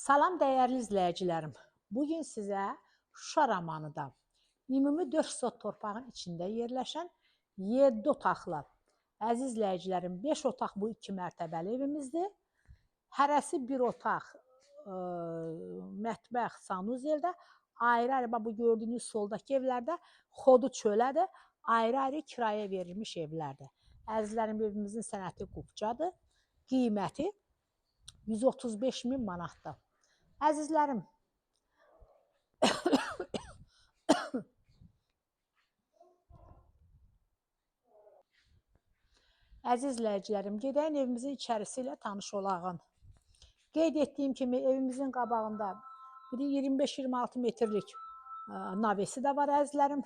Salam dəyərli izləyicilərim. Bugün sizə Şuşa romanıda ümumi 4 sot torpağın içində yerləşən 7 otaqlı, əziz izləyicilərim, 5 otaq bu 2 mərtəbəli evimizdir. Hərəsi bir otaq, mətbəx, sanuzeldə, ayrı-ayrı, bax bu gördüyünüz soldakı evlərdə xodu çölədir, ayrı-ayrı kirayə verilmiş evlərdir. Əzizlərim, evimizin sənəti qupcadır. Qiyməti 135 min manatdır. Əzizlərim, əziz izləyicilərim, gedəyin evimizin içərisi ilə tanış olağın. Qeyd etdiyim kimi evimizin qabağında bir 25-26 metrlik navesi də var əzizlərim.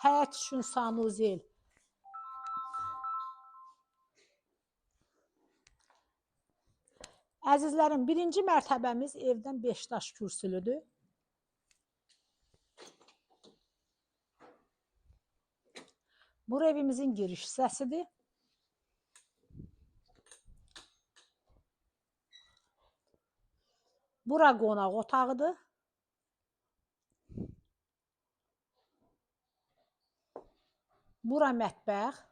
Həyət üçün sanuzel. Əzizlərim, birinci mərtəbəmiz evdən 5 daş kürsülüdür. Bura evimizin giriş hissəsidir. Bura qonaq otağıdır. Bura mətbəx.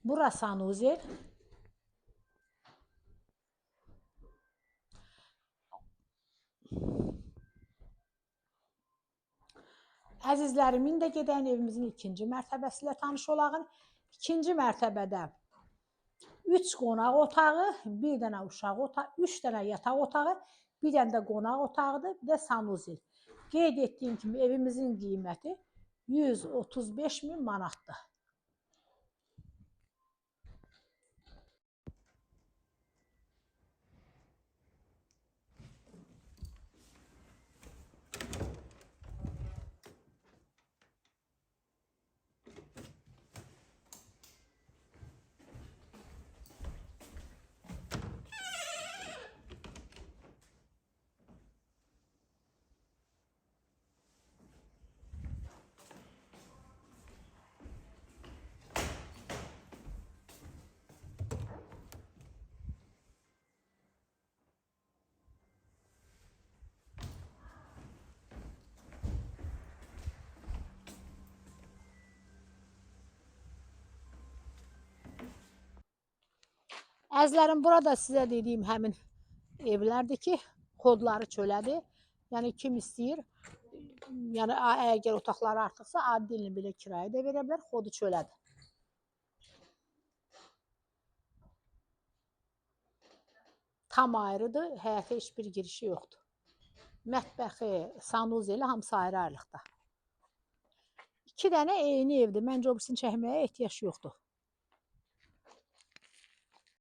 Bura sanuzel. Əzizlərim, indi gedən evimizin ikinci mərtəbəsi ilə tanış olağın. İkinci mərtəbədə 3 qonaq otağı, bir dənə uşaq otağı, 3 dənə yataq otağı, bir dənə də qonaq otağıdır, bir də sanuzel. Qeyd etdiyim kimi evimizin qiyməti 135 min manatdır. Əzizlərim, burada sizə dediyim həmin evlərdir ki, kodları çölədir. Yəni kim istəyir, yəni əgər otaqları artıqsa adi dilini belə kirayə də verə bilər, xodu çölədir. Tam ayrıdır, həyətə heç bir girişi yoxdur. Mətbəxi, sanuzeli hamısı ayrı-ayrılıqda. 2 dənə eyni evdir. Məncə o birisini çəkməyə ehtiyac yoxdur.